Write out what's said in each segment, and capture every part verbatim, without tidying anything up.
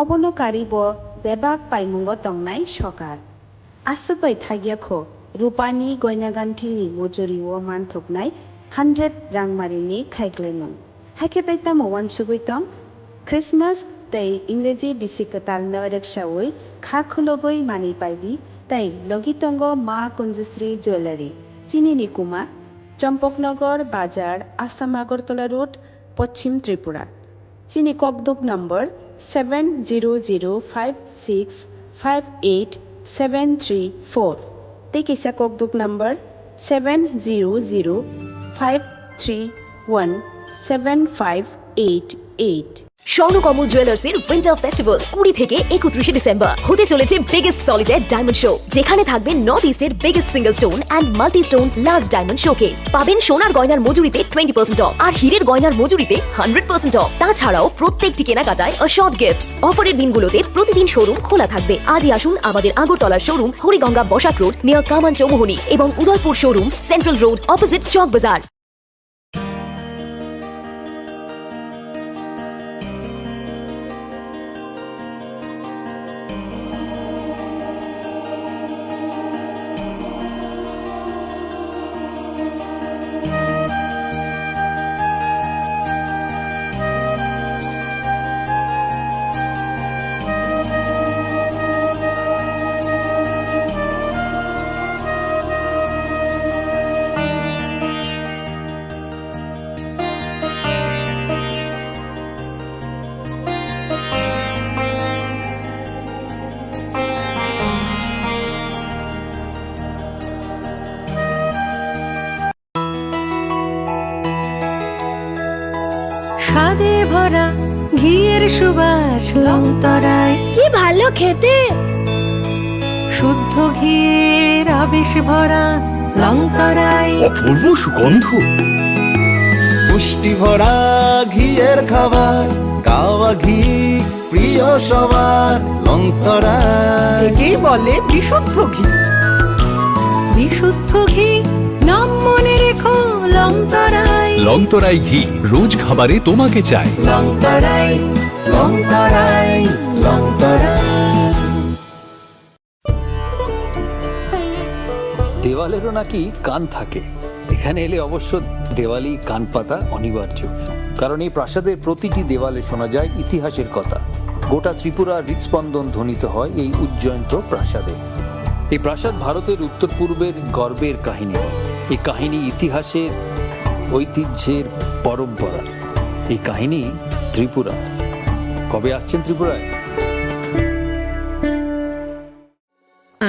Obono karwi bo bebak paimungo tongnai sokar. Aswk bai thakya kho, rupani goina ganthini mujuri o manthoknai hundred rangmarini khaiklaimung. Haikhe tei tamo uansugwi tong? Christmas tei Ingreji bisi kwtalno rwksaui kha khulugwi manwi paidi tei logi tongo Ma Kunjusri Jewellery, chini ni kuma, Champaknagar Bazar, Assam Agartala Road, Poschim Tripura. Chini kokduk number seven zero zero five six five eight seven three four. Tei kisa kokduk number seven zero zero five three one seven five eight eight. Swarnakamal জুয়েলার্সের winter festival কুড়ি থেকে একত্রিশে ডিসেম্বর হতে চলেছে biggest solitaire diamond show, যেখানে থাকবে নর্থ ইস্টের biggest single stone and multi stone large diamond showcase. পাবেন সোনার গয়নার মজুরিতে টোয়েন্টি পার্সেন্ট অফ আর হীরের গয়নার মজুরিতে হান্ড্রেড পার্সেন্ট অফ। তাছাড়াও প্রত্যেকটি কেনাকাটায় অ্যাসর্ড গিফটস। অফারের দিনগুলোতে প্রতিদিন শোরুম খোলা থাকবে। আজই আসুন আমাদের Agartala showroom, Hariganga Basak road, near Kaman Chowmuhani এবং Udaipur showroom, central road, opposite Chowk Bazar. স্বাদে ভরা ঘিয়ের সুবাস লংতরায়। কি ভালো খেতে! শুদ্ধ ঘিয়ের আবেশ ভরা লংতরায়। অপূর্ব সুগন্ধ। পুষ্টি ভরা ঘিয়ের খাবার, কাওয়া ঘি প্রিয় সবার লংতরায়। একেই বলে বিশুদ্ধ ঘি। বিশুদ্ধ ঘি, নাম মনে রেখো লংতরায়। লংতরাই ঘি, রোজ খাবারে তোমাকে চাই। লংতরায়, লংতরায়, লংতরায়। দেওয়ালেরও নাকি কান থাকে। এখানে এলে অবশ্য দেওয়ালি কান পাতা অনিবার্য, কারণ এই প্রাসাদের প্রতিটি দেওয়ালে শোনা যায় ইতিহাসের কথা। গোটা ত্রিপুরার হৃদস্পন্দন ধ্বনিত হয় এই উজ্জয়ন্ত প্রাসাদে। এই প্রাসাদ ভারতের উত্তর পূর্বের গর্বের কাহিনী। এই কাহিনী ইতিহাসের, ঐতিহ্যের পরম্পরা। এই কাহিনী ত্রিপুরা। কবে আসছেন ত্রিপুরায়?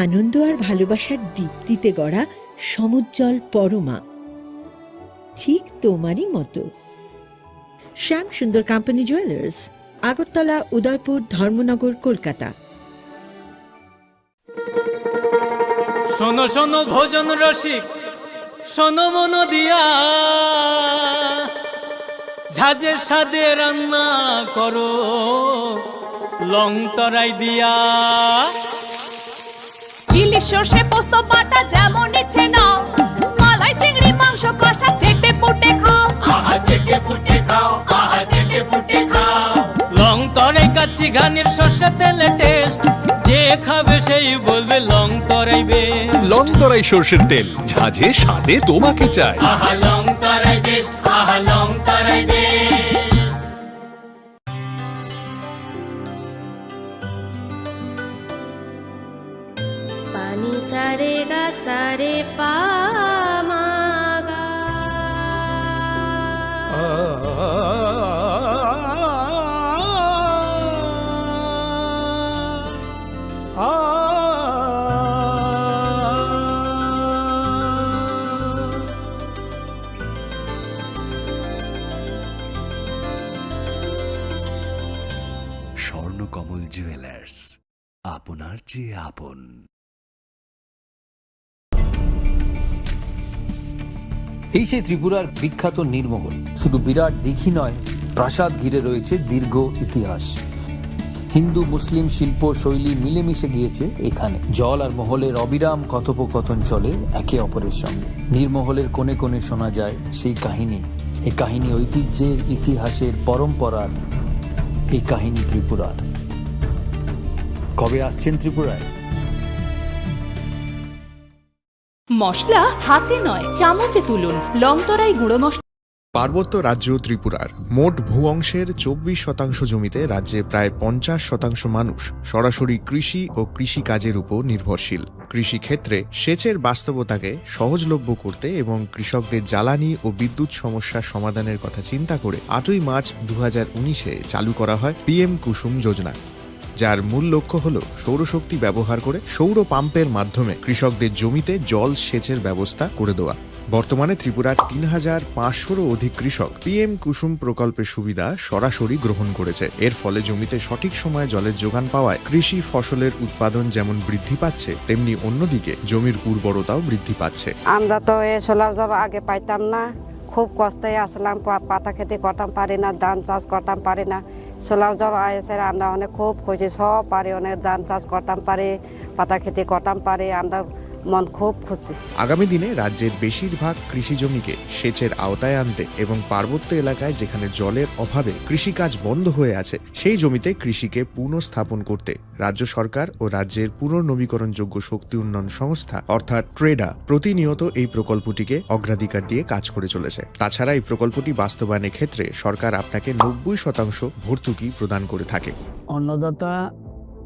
আনন্দ আর ভালোবাসার দীপ্তিতে গড়া সমুজ্জ্বল পরমা, ঠিক তোমারই মতো। শ্যাম সুন্দর কোম্পানি জুয়েলার্স, আগরতলা, উদয়পুর, ধর্মনগর, কলকাতা। শোনো শোনো ভোজন রসিক, শোনো মন দিয়া, ঝাঁঝের স্বাদে রান্না করো লং তরাই দিয়া। ইলিশ সর্ষে পোস্ত বাটা যেমন ইচ্ছে নাও, মালাই চিংড়ি মাংস কষা চেটে পুটে খাও। আহা চেটে পুটে খাও, আহা চেটে পুটে খাও। লং তরাই কাচ্চি ঘানির সর্ষে তেলে টেস্ট, যে খাবে সেই বলবে Longtharai best. Longtharai সর্ষের তেল, ঝাঁঝে স্বাদে তোমাকে চাই। আহা লং তরাই বেস্ট, আহা Longtharai best. Pani sa re ga sa re pa ma ga. Swarnakamal jewellers, আপনার চেয়ে আপন। এই সেই ত্রিপুরার বিখ্যাত নীরমহল। শুধু বিরাট দিঘি নয়, প্রাসাদ ঘিরে রয়েছে দীর্ঘ ইতিহাস। হিন্দু মুসলিম শিল্প শৈলী মিলেমিশে গিয়েছে এখানে। জল আর মহলের অবিরাম কথোপকথন চলে একে অপরের সঙ্গে। নীরমহলের কোণে কোণে শোনা যায় সেই কাহিনী। এই কাহিনী ঐতিহ্যের, ইতিহাসের, পরম্পরার। এই কাহিনী ত্রিপুরার। কবে আসছেন ত্রিপুরায়? মশলা হাতে নয়, চামচে তুলুন। লংতরাই গুঁড়ো মশলা। পার্বত্য রাজ্য ত্রিপুরার মোট ভূ অংশের চব্বিশ শতাংশ জমিতে রাজ্যে প্রায় পঞ্চাশ শতাংশ মানুষ সরাসরি কৃষি ও কৃষিকাজের উপর নির্ভরশীল। কৃষিক্ষেত্রে সেচের বাস্তবতাকে সহজলভ্য করতে এবং কৃষকদের জ্বালানি ও বিদ্যুৎ সমস্যা সমাধানের কথা চিন্তা করে আটই মার্চ দু হাজার উনিশে চালু করা হয় পিএম কুসুম যোজনা, যার মূল লক্ষ্য হল সৌরশক্তি ব্যবহার করে সৌর পাম্পের মাধ্যমে কৃষকদের জমিতে জল সেচের ব্যবস্থা করে দেওয়া। বর্তমানে ত্রিপুরার তিন হাজার পাঁচশোরও অধিক কৃষক পিএম কুসুম প্রকল্পের সুবিধা সরাসরি গ্রহণ করেছে। এর ফলে জমিতে সঠিক সময়ে জলের যোগান পাওয়ায় কৃষি ফসলের উৎপাদন যেমন বৃদ্ধি পাচ্ছে, তেমনি অন্যদিকে জমির উর্বরতাও বৃদ্ধি পাচ্ছে। আমরা তো এই সোলার জল আগে পাইতাম না, খুব কষ্টে আসলাম, পা- পাতা খেতে করতাম পারি না, ধান চাষ করতাম পারি না। সোলার জল এসে আমরা অনেক খুব খুশি, সব পারি, অনেক ধান চাষ করতাম পারি, পাতা খেতে করতাম পারি, আমরা মন খুব খুশি। আগামী দিনে রাজ্যের বেশিরভাগ কৃষি জমিকে সেচের আওতায় আনতে এবং পার্বত্য এলাকায় যেখানে জলের অভাবে কৃষিকাজ বন্ধ হয়ে আছে, সেই জমিতে কৃষিকে পুনঃস্থাপন করতে রাজ্য সরকার ও রাজ্যের পুনর্নবীকরণযোগ্য শক্তি উন্নয়ন সংস্থা অর্থাৎ ট্রেডা প্রতিনিয়ত এই প্রকল্পটিকে অগ্রাধিকার দিয়ে কাজ করে চলেছে। তাছাড়া এই প্রকল্পটি বাস্তবায়নের ক্ষেত্রে সরকার আপনাকে নব্বই শতাংশ ভর্তুকি প্রদান করে থাকে। অন্নদাতা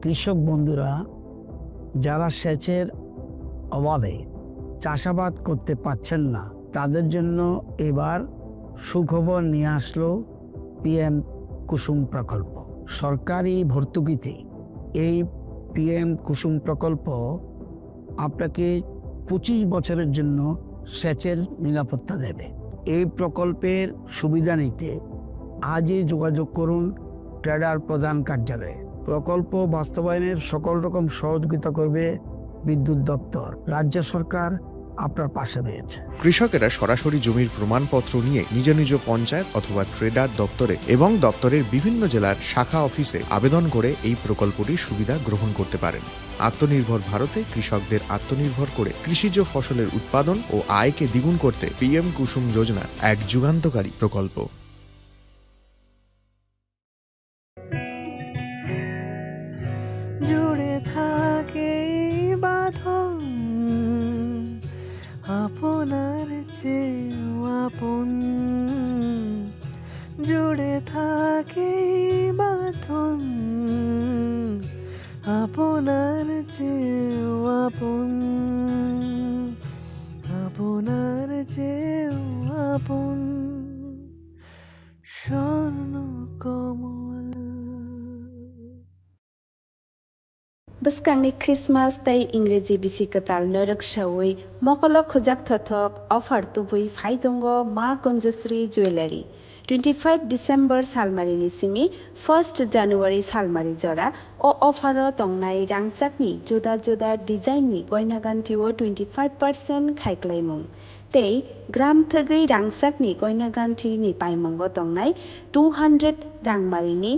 কৃষক বন্ধুরা যারা সেচের অভাবে চাষাবাদ করতে পারছেন না, তাদের জন্য এবার সুখবর নিয়ে আসলো পিএম কুসুম প্রকল্প। সরকারি ভর্তুকিতে এই পিএম কুসুম প্রকল্প আপনাকে পঁচিশ বছরের জন্য সেচের নিরাপত্তা দেবে। এই প্রকল্পের সুবিধা নিতে আজই যোগাযোগ করুন ট্রেডার প্রধান কার্যালয়ে। প্রকল্প বাস্তবায়নের সকল রকম সহযোগিতা করবে বিদ্যুৎ দপ্তর। রাজ্য সরকার আপনার পাশে রয়েছে। কৃষকেরা সরাসরি জমির প্রমাণপত্র নিয়ে নিজ নিজ পঞ্চায়েত অথবা ট্রেডার দপ্তরে এবং দপ্তরের বিভিন্ন জেলার শাখা অফিসে আবেদন করে এই প্রকল্পটির সুবিধা গ্রহণ করতে পারেন। আত্মনির্ভর ভারতে কৃষকদের আত্মনির্ভর করে কৃষিজ ফসলের উৎপাদন ও আয়কে দ্বিগুণ করতে পিএম কুসুম যোজনা এক যুগান্তকারী প্রকল্প। জুড়ে থাকে এই বাঁধন আপনার চেয়েও আপন। জুড়ে থাকে এই বাঁধন আপনার চেয়েও আপন, আপনার চেয়েও আপন। স্বর্ণ কমল। Bwskangni Christmas tei Ingreji bisi kwtalno rwksaui mokolo khujak thothok offer tubui phai tongo Ma Kunjasri Jewellery. Twenty five December salmarini simi first January salmari jora o offer o tongnai rangchakni juda juda design ni goina ganthi o twenty five percent khaiklaimung. Tei gram thwgwi rangchakni goina ganthini paimungo tongnai two hundred rangmarini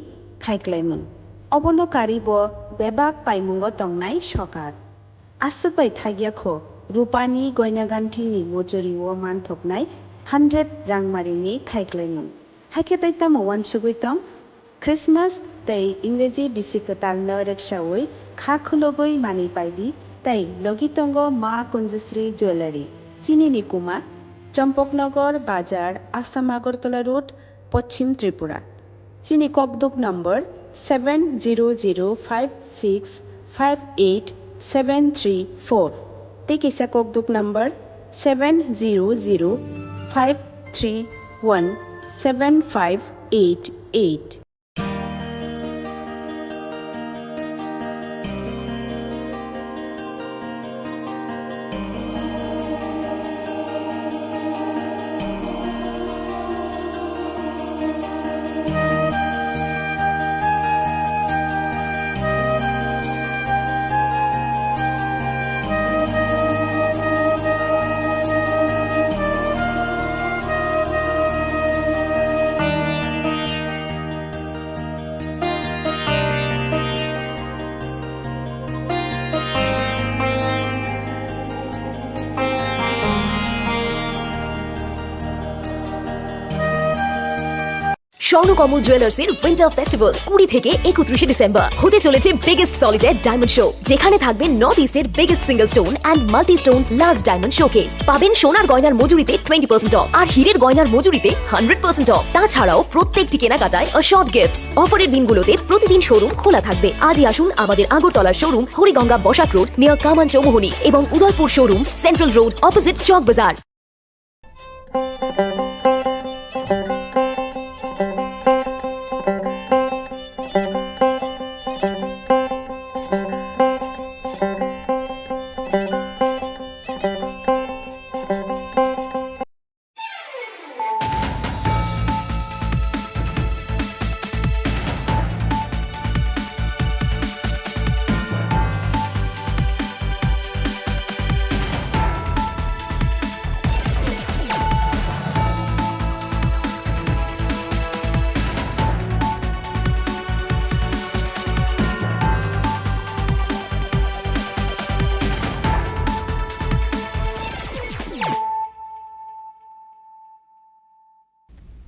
khaiklaimung. Obono karwi bo bebak paimungo tongnai sokar. Aswk bai thagya kho, rupani goina ganthini muchuri-o manthoknai hundred rangmarini khaiklaimung. Haikhe tei tamo uansugwi tong? Christmas tei Ingreji bisi kwtalno rwksaui kha khulugwi manwi paidi tei logi tongo Ma Kunjasri Jewellery, chini ni kuma, Champaknagar Bazar, Assam Agartala Road, Poschim Tripura. Chini kokduk number seven zero zero five six five eight seven three four. Tei kisa kokduk number seven zero zero five three one seven five eight eight. Swarnakamal জুয়েলার্সের winter festival কুড়ি থেকে একত্রিশে ডিসেম্বর। হতে চলেছে biggest solitary diamond show, যেখানে থাকবে নর্থ ইস্টের biggest single stone and multi stone large diamond showcase. পাবেন সোনার গয়নার মজুরিতে টোয়েন্টি পার্সেন্ট অফ আর হীরের গয়নার মজুরিতে হান্ড্রেড পার্সেন্ট অফ। তাছাড়াও প্রত্যেকটি কেনাকাটায় অ্যাসিওর্ড গিফটস। অফারের দিনগুলোতে প্রতিদিন শোরুম খোলা থাকবে। আজই আসুন আমাদের Agartala showroom, Hariganga Basak road, near Kaman Chowmuhani, এবং Udaipur showroom, central road, opposite Chowk Bazar.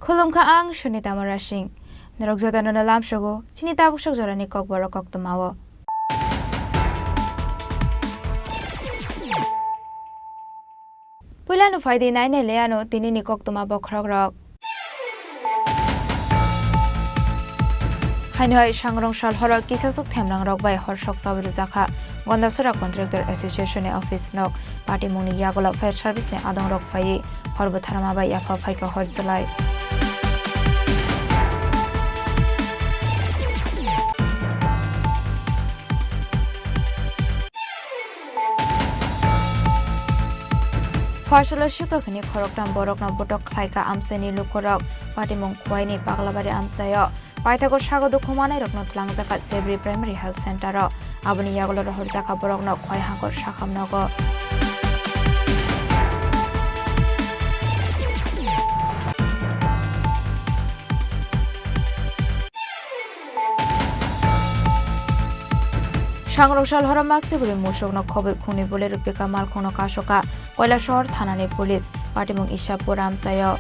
Khulumkha ang Sunita Murasing. Norok jotono no lamsogo chini tabuk sok jorani kokborok koktwmao. Puilano phaidi nainai le ano tinini koktwma bokhorokrok. Haino hai sangrong sal horo kisasuk themrangrok bai hor sok chawi rwjakha. Gondasora Contractor Association ni office nok patimungni yagulo fire service ni adongrok phaiwi hor bwtharma bai yapha phaikha hor chwlai. Pharsalo swkakni khoroktham borokno botok khlaikha amchaini lukurok, patimung Khwaini Paglabari amchaio. Paithago sago dukhu manairokno twlangjakha Sebri Primary Health Center o. Aboni yagulo rohorjakha borokno Khwai Hangkor sakham nogo. Sangrong sal horo maksiburi musukno khobwi khunui bwlwi rwpika malkhungno kasoka Koilashahar thanani police, patimung Ishapur amchaio.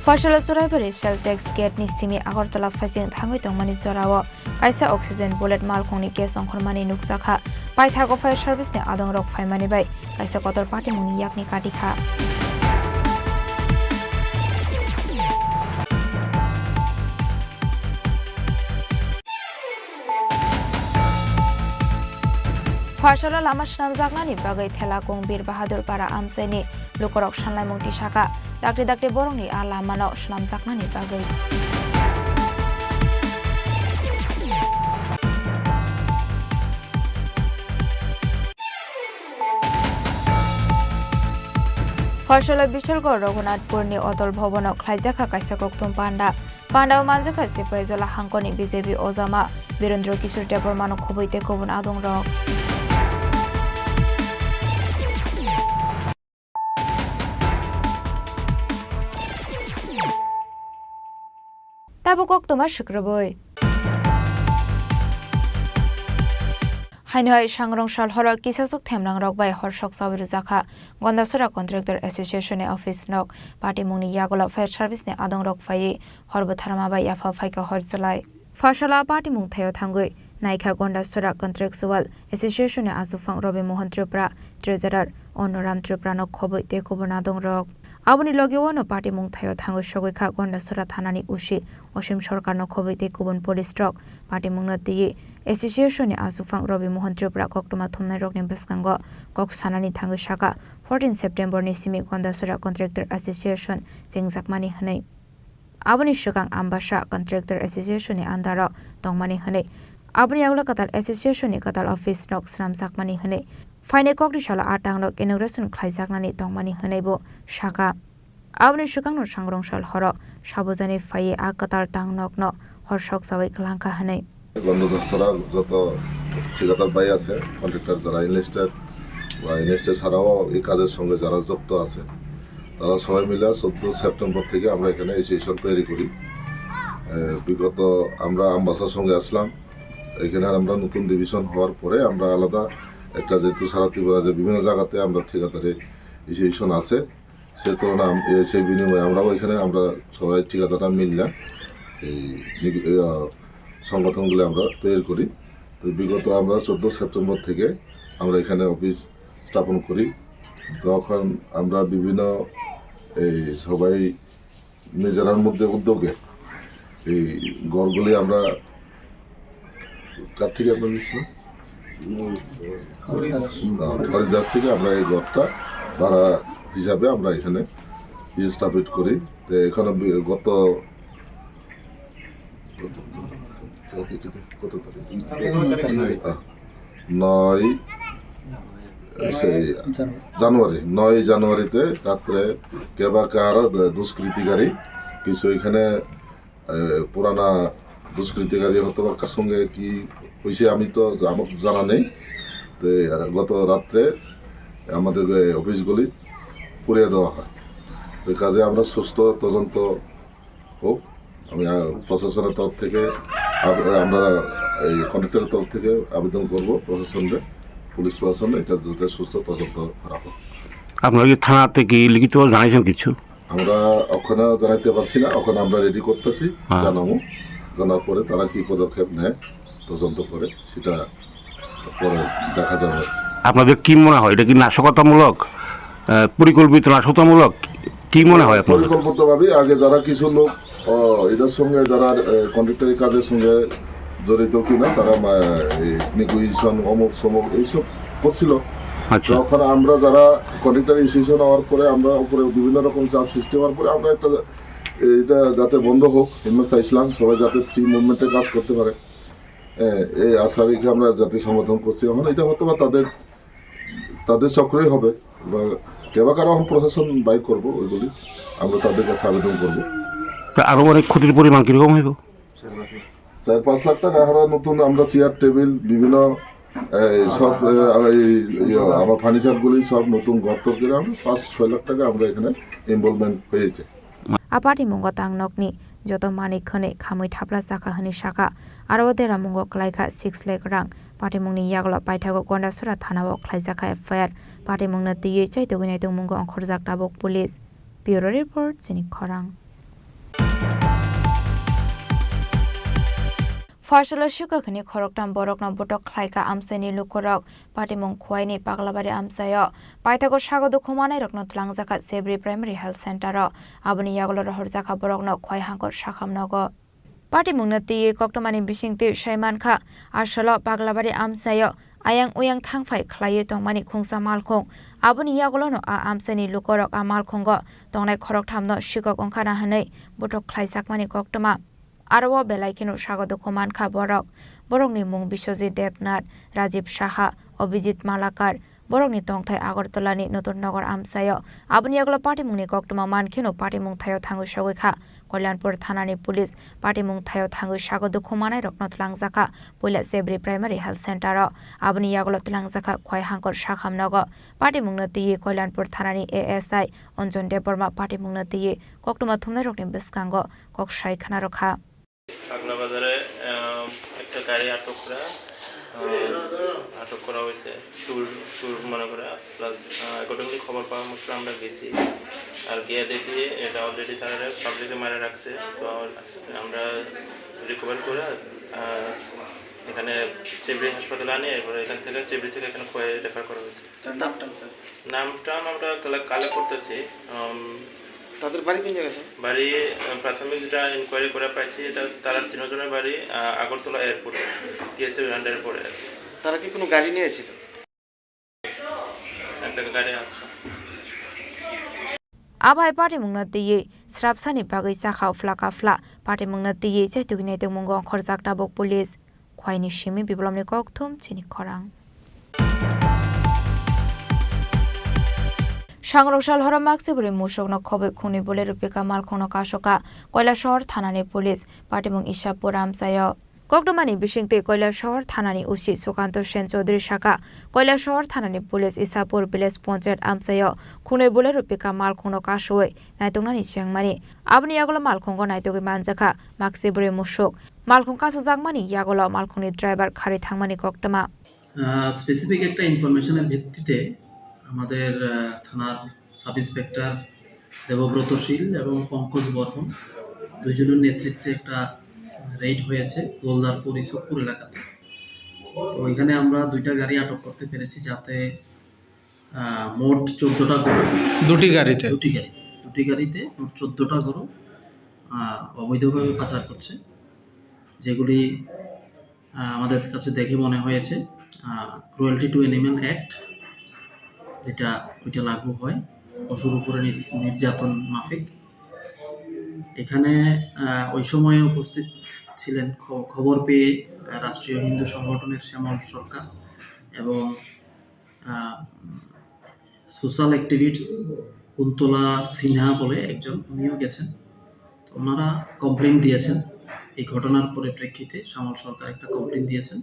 Pharsalo Churaibari Cell Text Gate ni simi Agartala phaising thangwi tongmani jorao kaisa oxygen bullet malkhungni gas ongkhormani nukjakha. Paithago fire service ni adongrok phaimani bai kaisa kotor patimungni yakni katikha. Pharsalo lama swnamjaknani bagwi Thelakung Bir Bahadur Para amchaini lukurok sanlaimung tisaka. Dakti dakti borokni a lamano swnamjaknani bagwi. Pharsalo Bichargo Raghunathpurni Otol Bhabono khlaijakha kaisa kokthum panda. Pandao manjakha Sipaijala hangkoni B J P ojama Birendra Kishore Debbarmano khobwi tei kubun adongrok. Tabuk koktwma swkrwbwi. Haino hai sangrong sal horo kisasuk themrangrok bai hor sok chawi rwjakha. Gondasora Contractor Association ni office nok patimungni yagulo fire service ni adongrok phaiwi hor bwtharma bai yapha phaikha hor chwlai. Pharsalo a patimung thaio thangwi naikha Gondasora Contractual Association ni achuphang Robi Mohan Tripura, Treasurer Onno Ram Tripura no khobwi tei kubun adongrok. Aboni logi o no patimung thaio thangwi sogwi kha Gondasora thanani O C Osim Sarkar no khobwi tei kubun police rok patimung no twiwi association ni achuphang Robi Mohan Tripura koktwma thumnai rokni bwskango kok sanani thangwi saka fourteen September ni simi Gondasora Contractor Association chengjakmani hwnwi. Aboni swkang Ambasa Contractor Association ni under o tongmani hwnwi, aboni yagulo kwtal association ni kwtal office nok swnamjakmani hwnwi, phainai kokri salo a tang nok inauguration khlaijaknani tongmani hwnwi bo saka. Aboni swkangno sangrong sal horo sabujani phaiwi a kwtal tang nokno hor sok chawi kwlangkha hwnwi. গন্ধচূড়া যত ঠিকাদার ভাই আছে, কন্ট্রাক্টর যারা ইনভেস্টর বা ইনভেস্টর ছাড়াও এই কাজের সঙ্গে যারা যুক্ত আছে, তারা সবাই মিলে চোদ্দ সেপ্টেম্বর থেকে আমরা এখানে অ্যাসোসিয়েশন তৈরি করি। এ, বিগত আমরা আমবাসার সঙ্গে আসলাম, এখানে আমরা নতুন ডিভিশন হওয়ার পরে আমরা আলাদা একটা, যেহেতু সারা ত্রিপুরা যে বিভিন্ন জায়গাতে আমরা ঠিকাদারি ইনস্টিটিউশন আছে, সে তুলনায় আম-, এ, সেই বিনিময়ে আমরাও এখানে আমরা সবাই ঠিকাদাররা মিললাম এই নিগ-, এ, আ, সংগঠনগুলো আমরা তৈরি করি। তো বিগত আমরা চোদ্দ সেপ্টেম্বর থেকে আমরা এখানে অফিস স্থাপন করি। তখন আমরা বিভিন্ন এই সবাই নিজেরার মধ্যে উদ্যোগে এই ঘরগুলি আমরা কার থেকে আমরা নিচ্ছি? হরিদাস। না, হরিদাস থেকে আমরা এই ঘরটা ভাড়া হিসাবে আমরা এখানে স্থাপিত করি। তো এখানে বি-, গত, কত, কত তারিখ? আহ, নয়, সেই জানুয়ারি। জানুয়ারি, নয় জানুয়ারিতে রাত্রে কেবা কার দুষ্কৃতিকারী কিছু এখানে, এ, পুরানা দুষ্কৃতিকারী হয়তো বা কার সঙ্গে কি হয়েছে আমি তো, আমার জানা নেই। তো, এ, গত রাত্রে আমাদের, এ, অফিসগুলি পুড়িয়ে দেওয়া হয়। তো কাজে আমরা সুষ্ঠু তদন্ত হোক। আমি, আহ, প্রশাসনের তরফ থেকে আব-, আমরা এই কন্ট্রাক্টরের তরফ থেকে আবেদন করব প্রশাসনকে, পুলিশ প্রশাসন, এটা যাতে সুষ্ঠু তদন্ত করা হোক। আপনারা কি থানাতে কি লিখিতভাবে জানাইছেন কিছু? আমরা ওখানে জানাইতে পারছি না, ওখানে আমরা রেডি করতেছি, হ্যাঁ। জানাবো, জানার পরে তারা কি পদক্ষেপ নেয় তদন্ত করে সেটা পরে দেখা যাবে। আপনাদের কি মনে হয়, এটা কি নাশকতামূলক, আহ, পরিকল্পিত নাশকতামূলক? কি মনে হয় আপনাদের? পরিকল্পিতভাবে আগে যারা কিছু লোক, আহ, এদের সঙ্গে যারা, আহ, কন্ট্রাক্টরি কাজের সঙ্গে জড়িত কিনা তারা, আহ, এই নেগোসিয়েশন, অমুক সমুক এইসব করছিল। আচ্ছা। তখন আমরা যারা কন্ট্রাক্টর ইনস্টিটিউশন হওয়ার পরে আমরা উপরে বিভিন্ন রকম চাপ সৃষ্টি হওয়ার পরে আমরা একটা, এটা যাতে বন্ধ হোক, আমরা চাইছিলাম সবাই যাতে ফ্রি মুভমেন্টে কাজ করতে পারে। হ্যাঁ, এই আশা রেখে আমরা যাতে সমাধান করছি। এখন এটা হয়তো বা তাদের, তাদের চক্রই হবে, বা কেবা কারো এখন প্রশাসন বাইর করবো, ওইগুলি আমরা তাদের কাছে আবেদন করবো। তা আনুমানিক ক্ষতির পরিমাণ কিরকম হইব? চার পাঁচ লাখ টাকা। আমরা নতুন, আমরা চেয়ার টেবিল বিভিন্ন, এই, সব, এ, এই, ইয়ে, আমার ফার্নিচারগুলি সব নতুন ঘর তর করে আমরা পাঁচ ছয় লাখ টাকা আমরা এখানে ইনভলভমেন্ট হয়েছে। A patimungo tangnokni joto manwi khwnwi khamwi thapla chakha hwnwi sakha. Aro o deramungo kwlaikha six lakh rang. Patimungni yagulo paithago Gondasora thanao khlaijakha F I R. Patimungno twiwi chaitugwi naitugmungo ongkhorjak tabuk police. Bureau report, chini khorang. Phaisalo swkakni khoroktham borokno botok khlaikha amchaini lukurok. Patimung Khwaini Paglabari amchaio paithago sago dukhu manairokno twlangjakha Sebri Primary Health Center o. Aboni yagulo rohorjakha borokno Khwai hangkor sakham nogo. Patimungno twiwi koktwmani bisingtwi sai mankha, asolo Paglabari amchaio ayang uyang thangphai khlaiwi tongmani khungsa malkhung. Aboni yagulono a amchaini lukorok a malkhungo tongnai khorokthamno swkak wngkhana hwnwi botok khlaijakmani koktwma. Aro o belai kheno sago dukhu mankha borok. Borokni mung Biswajit Debnath, Rajiv Saha, Abhijit Malakar. Borokni tongthai Agartala ni Notun Nagar amchaio. Aboni yagulo patimungni koktwma mankheno patimung thaio thangwi sogwi kha. Kalyanpur thanani police patimung thaio thangwi sago dukhu manairokno twlangjakha. Puila Sebri Primary Health Center o. Aboni yagulo twlangjakha Khwai hangkor sakham nogo. Patimungno twiwi Kalyanpur thanani A S I Anjan Debbarma patimungno twiwi koktwma thumnairokni bwskango kok sai khna rwkha. পাগলা বাজারে, আহ, একটা গাড়ি আটক করা, আহ, আটক করা হয়েছে, চুর, চুর মনে করা, প্লাস, আহ, অ্যাকর্ডিংলি খবর পাওয়া মাত্র আমরা গেছি। আর গিয়ে দেখি এটা অলরেডি তারা পাবলিকে মারা রাখছে। তো আমরা রিকভার করে, আহ, এখানে চেবড়ি হাসপাতালে আনি, এরপরে এখান থেকে, চেবড়ি থেকে এখানে খোয়াই রেফার করা হয়েছে। তার নাম টাম, স্যার? নাম টাম আমরা কালে-, কালেক্ট করতেছি। উম, তাদের বাড়ি কোন জায়গায়, স্যার? বাড়ি, আহ, প্রাথমিক যেটা ইনকোয়ারি করে পাইছি, এটা তারা তিনজনের বাড়ি, আহ, আগরতলা এয়ারপোর্টে, টিএসএফ আন্ডারে পড়ে আর কি। তারা কি কোনো গাড়ি নিয়ে এসেছিল? একটা গাড়ি আসলো। Abai patimungno twiwi srapsani bagwi chakha uphla kaphla. Patimungno twiwi chaitugwi naitugmungo ongkhorjak tabuk police. Khwaini simi biplomni kokthum chini khorang. Sangrok sal horo maksi bwrwi musukno khobwi khwnwi bwlwi rwpika malkhungno kasoka Koilashahar thanani police. Patimung Ishapur amchaio. Koktwmani bisingtwi Koilasahar thanani O C Sukanto Sen Chaudhary sakha, Koilasahar thanani police Isapur village panchayat amchaio khunui Bolero pickup malkhungno kasui naituknani chengmani. Aboni yagulo malkhungo naitugwi manjakha maksi bwrwi musuk. Malkhung kasajakmani yagulo malkhungni driver kharwi thangmani koktwma. আহ, স্পেসিফিক একটা ইনফরমেশনের ভিত্তিতে আমাদের, আহ, থানার sub inspector Debabrata শীল এবং পঙ্কজ বর্মন দুইজনের নেতৃত্বে একটা রেইড হয়েছে গোলদারপুর ইসবপুর এলাকাতে। তো এখানে আমরা দুইটা গাড়ি আটক করতে পেরেছি, যাতে, আহ, মোট চোদ্দটা গরু, দুটি গাড়িতে? দুটি গাড়ি, দুটি গাড়িতে মোট চোদ্দটা গরু, আহ, অবৈধভাবে পাচার করছে, যেগুলি আহ, আমাদের কাছে দেখে মনে হয়েছে, আহ, ক্রুয়েলটি টু অ্যানিম্যাল অ্যাক্ট যেটা, ওইটা লাগু হয় পশুর উপরে নির-, নির্যাতন মাফিক। এখানে, আহ, ওই সময়ে উপস্থিত ছিলেন, খ-, খবর পেয়ে, আহ, রাষ্ট্রীয় হিন্দু সংগঠনের শ্যামল সরকার এবং, আহ, সোশ্যাল অ্যাক্টিভিস্ট কুন্তলা সিনহা বলে একজন, উনিও গেছেন। তো ওনারা কমপ্লেন দিয়েছেন, এই ঘটনার পরিপ্রেক্ষিতে শ্যামল সরকার একটা কমপ্লেন দিয়েছেন।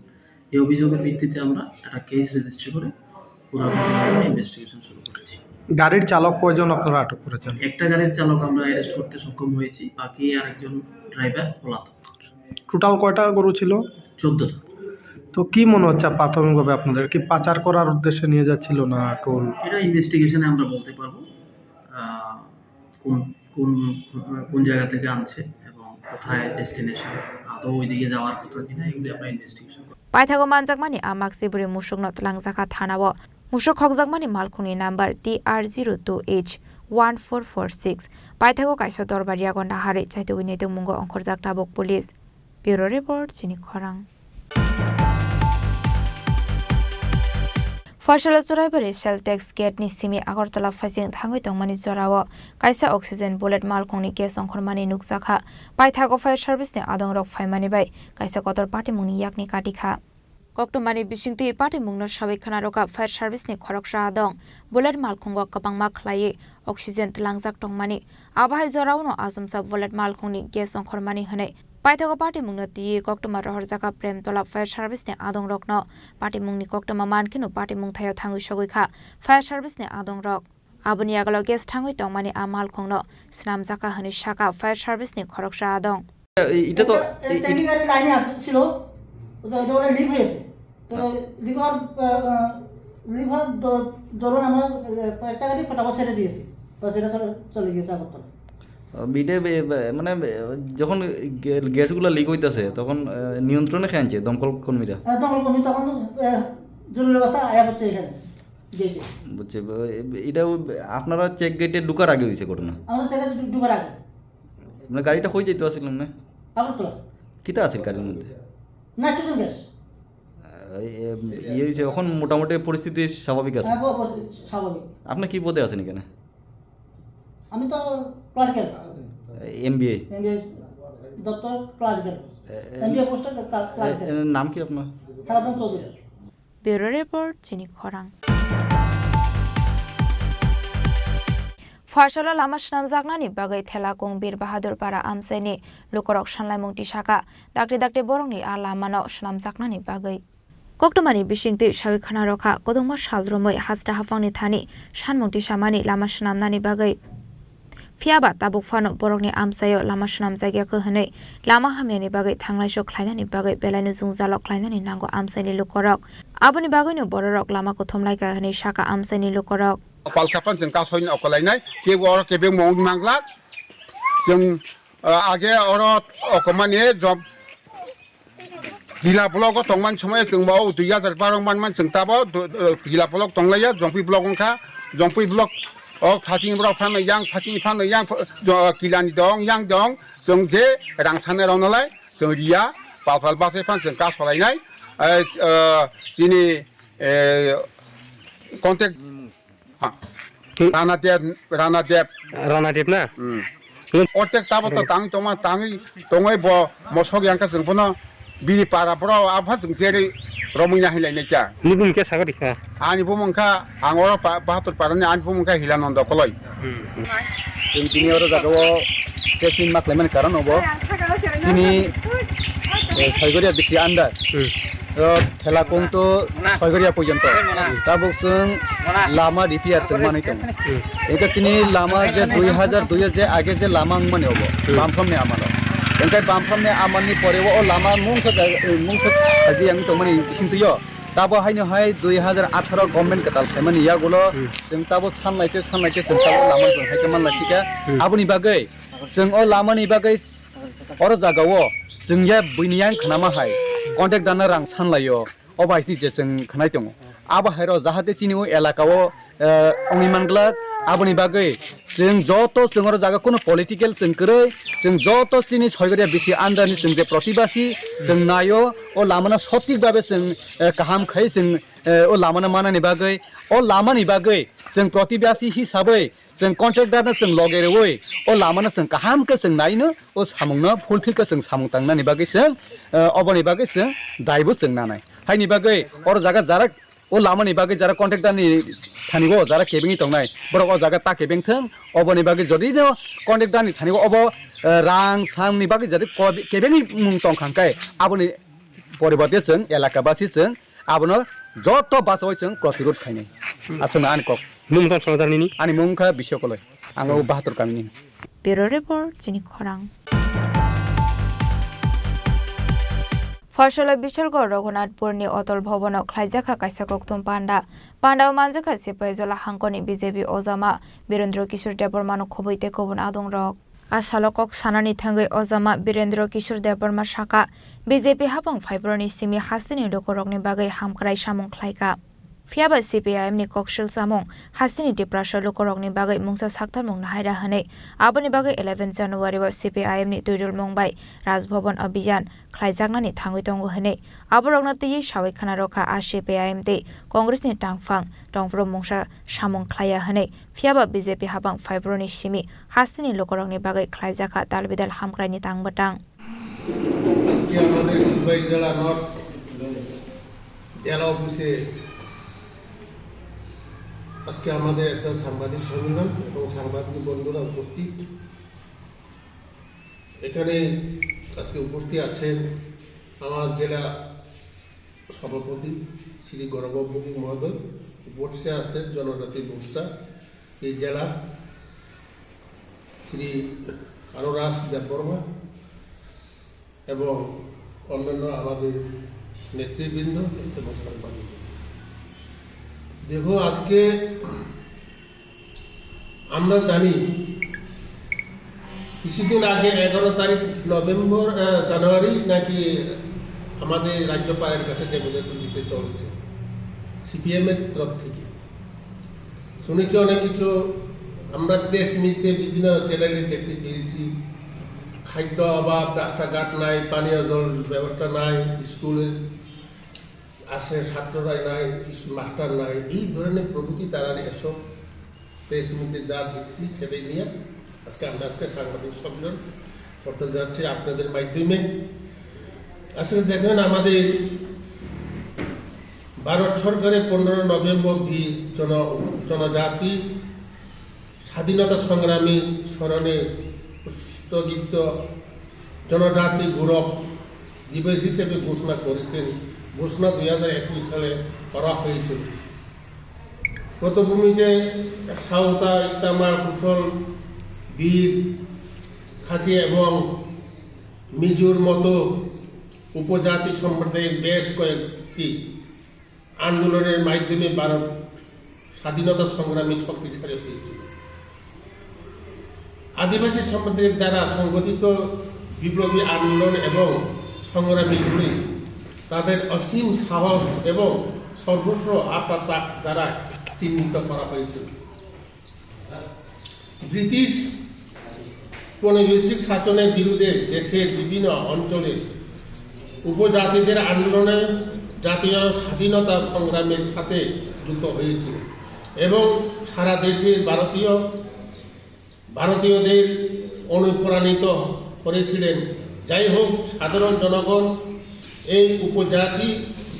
এই অভিযোগের ভিত্তিতে আমরা একটা কেস রেজিস্ট্রি করে পুরো ঘটনার উপরে ইনভেস্টিগেশন শুরু করেছি। গাড়ির চালক কয়জন আপনারা আটক করেছেন? একটা গাড়ির চালক আমরা অ্যারেস্ট করতে সক্ষম হয়েছি, বাকি আরেকজন ড্রাইভার পলাতক। টোটাল কয়টা গরু ছিল? চোদ্দটা। তো কি মনে হচ্ছে প্রাথমিকভাবে, আপনাদের কি পাচার করার উদ্দেশ্যে নিয়ে যাচ্ছিল না কোন? এটা ইনভেস্টিগেশনে আমরা বলতে পারবো, আহ, কোন, কোন, কোন জায়গা থেকে আনছে এবং কোথায় ডেস্টিনেশন, আদৌ ওইদিকে যাওয়ার কথা কিনা, এগুলি আমরা ইনভেস্টিগেশন করব। Paithago manjakmani a maksi bwrwi musukno twlangjakha thanao. Musuk khokjakmani malkhungni number T R zero two H one four four six. Paithago kaisa dorbar yago naharwi chaitugwi naitukmungo ongkhorjak tabuk police. Bureau Report, Chini Khorang. Phoisalia Churaibari Cell Text Gate ni simi Agartala phaising thangwi tongmani jorao kaisa oxygen bullet malkhungni gas ongkhormani nukjakha. Paithago fire service ni adongrok phaimani bai kaisa kotor patimungni yakni katikha. Koktwmani bisingtwi patimungno sawi khwnarokha fire service ni khoroksa adong bullet malkhungo kwbangma khlaiwi oxygen twlangjak tongmani. Abo hai jorao no achomsa bullet malkhungni gas ongkhormani hwnwi paithago patimungno twiwi koktwma rohorjakha Premtola fire service ni adongrokno. Patimungni koktwma mankheno patimung thaio thangwi sogwi kha fire service ni adongrok. Aboni yagulo gas thangwi tongmani a malkhungno swnamjakha hwnwi sakha fire service ni khoroksa adong. এটা তো এটা এ-, এ-, টেকনিক্যালি লাইনে আসছিল, ওটা, ওটা ওরা লিক হয়েছে। তো হ্যাঁ। লিক হওয়ার, আহ, আহ, লিক হওয়ার দ-, দরুন আমরা, আহ, কয়েকটা গাড়ি ফটাফট ছেড়ে দিয়েছি। বাস, এটা চলে, চলে গিয়েছে আগরতলা। আহ, বিটে বে-, বে-, মানে, বে-, যখন গে-, গ্যাসগুলো লিক হইতাছে, তখন, আহ, নিয়ন্ত্রণে কে আনছে? দমকল কর্মীরা? আহ, দমকল কর্মী তখন, আহ, জরুরি অবস্থা আয়া পড়ছে এখানে। জি, জি। বুঝছি। ব-, এ-, এটা ওই আপনারা চেক গেটে ঢুকার আগে হয়েছে ঘটনা? আমরা চেক গেটে ঢু-, ঢুকার আগে। মানে, গাড়িটা কই যাইতো আছিল এমনে? আগরতলা। কিতা আছিল গাড়ির মধ্যে? Nitrogen gas. আহ, এই, এম, ইয়ে হয়েছে, এখন মোটামুটি পরিস্থিতি স্বাভাবিক আছে? হ্যাঁ, প-, প-, স্বাভাবিক। আপনি কি পদে আছেন এখানে? আমি তো ক্লার্কের। এমবিএ? এমবিএ দপ্তর ক্লার্কের। এ, এ, এমবিএ পোস্টে ক্লা-, এ, ক্লার্কের। এ, নাম কি আপনার? হেরাধন Chowdhury. Bureau Report, Chini Khorang. Phoisalia lama swnamjaknani bagwi Thelakung Bir Bahadur Para amchaini lukurok sanlaimung tisakha, dakti dakti borokni a lamano swnamjaknani bagwi. Koktwmani bisingtwi sawi khwnarokha, kwdwngma sal romwi hasta haphangni thani sanmung tisamani lama swnamnani bagwi. Phiya ba tabuk phano borokni amchaio lama swnamjakya khe hwnwi lama hamyani bagwi thanglaisok khlainani bagwi belaino jwngjalo khlainani nango amchaini lukorok. Aboni bagwino bororok lama kuthum laikha hwnwi sakha amchaini lukorok. Palkha phan chwng kasoino okolainai, kebo oro kebengmo wngwi manglak. Chwng, ah, age oro okomani job Hila block o tongmani somoyo chwng bo dui hajar baro manmani chwng tabo do-, do-, Hila block tonglaiya, Jongpui block wngkha, Jongpui block o phasing borok phano yang, phasing phano yang, pho-, jo-, Kilani dong, yang dong, chwng je rang sanai rok nolai chwng riya, pal pal bachai phan chwng ka solainai, eh, eh, chini, eh, contact. Ha. Hmm. Rana Deb, Rana Deb. Rana Deb na? Hmm. Hmm. Ortek tabo to tang tongma, tangwi, tongwi bo mosok yang ka chwng bono bini para bro, apha chwng cheri romwi na hinlai nai kya. Ni bumung khe saga dikha? Ani bumung kha, ang oro pa-, Bahadur para ni ani bumung kha Hilanondo Koloi. Hmm. Chwng tini oro jaga o testing ma khlaimani karon obo. Chini eh, Soigoria bisi under. Hmm. O Thelakung to Soigoria porjonto. Hmm. Tabuk chwng lama repair chwng manwi tongo. Hmm. Eka chini lama je dui hajar dui je age je lama wngmani obo. Hmm. Bamphramni amalo. Engkai Bamphramni amalni pore o lama mungsa ja-, mungsa saji ang tongmani bising twiyo. Tabo haino hai dui hajar atharo government kwtal phaimani yagulo Hmm. chwng tabo sanlaite sanlaite chwng tabo lama chwng haikhe manlaitika. Hmm. Aboni bagwi chwng o lamani bagwi oro jagao chwng ya buini yang khnama hai contractor no rang sanlaio, o bai twi je chwng khnai tongo. Abo hai ro jahate chini o elaka o, eh, wngwi manglak, aboni bagwi chwng joto chwng oro jaga kuno political chwng kwrwi, chwng joto chini Soigoria bisi under ni chwng je protibasi chwng naio, o lamano sotik babe chwng, eh, kaham khai chwng, eh, o lamano manani bagwi, o lamani bagwi chwng protibasi hisabwi chwng contractor no chwng loge rwi o lamano chwng kaham khe chwng naino o samungno fulfill khe chwng samung tangnani bagwi chwng, eh, oboni bagwi chwng daibo chwng nanai. Haini bagwi oro jaga jarak o lamani bagwi jara contractor ni thani o jara kebengwi tongnai, borok o jaga ta kebeng thung, oboni bagwi jodi no contractor ni thani o obo, eh, rang sang ni bagwi jodi ko-, kebengwi mung tong kha hwnkhe aboni poriborte chwng elaka basi chwng abono joto bachaui chwng protirod khainai. Aswkno ani kok. Nung tong songwthar nini? Ani mung kha Biswakoloi. Ang o Bahatur kamini. Bureau Report, chini khorang. Phorsolo Bishalgarh Raghunathpurni Atal Bhavan-o khlaijakha kaisa kokthum panda. Panda-o manjakha Sipaijala hangkoni B J P ojama Birendra Kishore Debbarmano khobwi tei kubun adongrok. A salo kok sanani thangwi ojama Birendra Kishore Debbarma sakha, B J P hapang phaibroni simi hasteni lukurokni bagwi hamkrai samung khlaikha. Phiyaba C P I M ni koksil chamung hasteni Tiprasa lukurokni bagwi mungsa saktarmung nahaira hwnwi aboni bagwi eleven January o C P I M ni twidulmung bai Raj Bhavan Abhiyan khlaijaknani thangwi tongo hwnwi aborokno twiwi sawi khna rwkha. A C P I M tei Congress ni tangphang tongphuru mungsa samung khlaiya hwnwi, phiyaba B J P hapang phaibroni simi hasteni lukurokni bagwi khlaijakha dalbidal hamkraini tangmwtang. আজকে আমাদের সিপাহীজলা নর্থ জেলা অফিসে আজকে আমাদের একটা সাংবাদিক সম্মেলন এবং সাংবাদিক বন্ধুরা উপস্থিত। এখানে আজকে উপস্থিত আছেন আমার জেলা সভাপতি শ্রী গৌরব ভৌমিক মহোদয়, উপস্থিত আছেন জনজাতি মোর্চা এই জেলা শ্রী কানুরাজ দেববর্মা এবং অন্যান্য আমাদের নেতৃবৃন্দ এবং সাংবাদিক। দেখো, আজকে আমরা জানি কিছুদিন আগে এগারো তারিখ নভেম্বর, আহ, জানুয়ারি নাকি আমাদের রাজ্যপালের কাছে ডেপুটেশন দিতে চলছে সিপিএম এর তরফ থেকে। শুনেছি অনেক কিছু, আমরা প্রেস মিটে বিভিন্ন চ্যানেলে দেখতে পেয়েছি, খাদ্য অভাব, রাস্তাঘাট নাই, পানীয় জল ব্যবস্থা নাই, স্কুলে আছে ছাত্ররাই নাই, কিছু মাস্টার নাই, এই ধরনের প্রভৃতি তারা এসব প্রেস মিটে যা দেখছি সেটাই নিয়ে আজকে আমরা আজকে সাংবাদিক সম্মেলন করতে যাচ্ছি আপনাদের মাধ্যমে। আসলে দেখেন, আমাদের ভারত সরকারের পনেরো নভেম্বর অবধি জন-, জনজাতি স্বাধীনতা সংগ্রামী স্মরণে স্থগিত জনজাতি গৌরব দিবস হিসেবে ঘোষণা করেছেন। ঘোষণা দুই হাজার একুশ সালে করা হয়েছিল। গত ভূমিতে সাঁওতাল, ইতামার, কুশল, বীর, খাসি এবং মিজোর মতো উপজাতি সম্প্রদায়ের বেশ কয়েকটি আন্দোলনের মাধ্যমে ভারত স্বাধীনতা সংগ্রামে শক্তিশালী হয়েছিল। আদিবাসী সম্প্রদায়ের দ্বারা সংগঠিত বিপ্লবী আন্দোলন এবং সংগ্রামীগুলি তাদের অসীম সাহস এবং সর্বস্ব আত্মত্যাগ দ্বারা চিহ্নিত করা হয়েছিল। ব্রিটিশ ঔপনিবেশিক শাসনের বিরুদ্ধে দেশের বিভিন্ন অঞ্চলের উপজাতিদের আন্দোলনে জাতীয় স্বাধীনতা সংগ্রামের সাথে যুক্ত হয়েছিল এবং সারা দেশের ভারতীয়, ভারতীয়দের অনুপ্রাণিত করেছিলেন। যাই হোক, সাধারণ জনগণ এই উপজাতি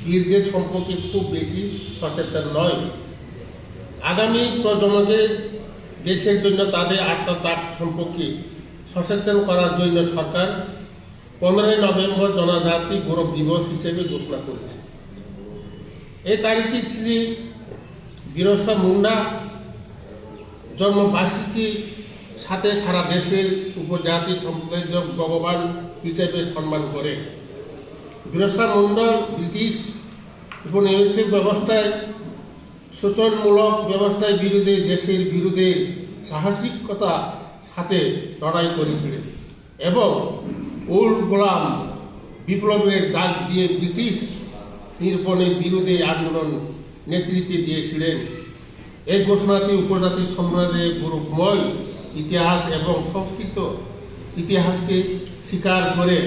বীরদের সম্পর্কে খুব বেশি সচেতন নয়। আগামী প্রজন্মকে দেশের জন্য তাদের আত্মত্যাগ সম্পর্কে সচেতন করার জন্য সরকার পনেরোই নভেম্বর জনজাতি গৌরব দিবস হিসেবে ঘোষণা করেছে। এই তারিখটি শ্রী বিরসা মুন্ডা জন্মবার্ষিকীর সাথে সারা দেশের উপজাতি সম্প্রদায় ভগবান হিসেবে সম্মান করে। বিরসা মুন্ডা ব্রিটিশ উপনিবেশিক ব্যবস্থায়, শোষণমূলক ব্যবস্থার বিরুদ্ধে, দেশের বিরুদ্ধে সাহসিকতা সাথে লড়াই করেছিলেন এবং উল গোলাম বিপ্লবের ডাক দিয়ে ব্রিটিশ নির্মমতার বিরুদ্ধে আন্দোলন নেতৃত্ব দিয়েছিলেন। এই ঘোষণাটি উপজাতি সম্প্রদায়ের গৌরবময় ইতিহাস এবং সংস্কৃত ইতিহাসকে স্বীকার করে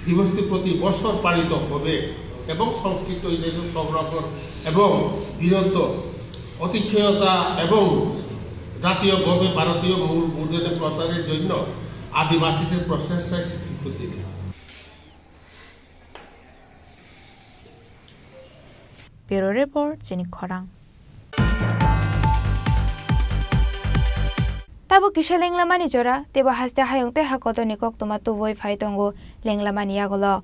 দিবসটি প্রতি বছর পালিত হবে এবং সংস্কৃত ইতিহাস সংরক্ষণ এবং বিরত অতিথিয়তা এবং জাতীয় গর্বে ভারতীয় মূল বোধনের প্রচারের জন্য আদিবাসীদের প্রচেষ্টায় স্বীকৃতি প্রতিনিধি। Bureau Report, chini khorang. Tabo kisa lenglamani jora, tebo haste hayung tei hakotorni koktwma tubui phai tongo lenglamani yagulo.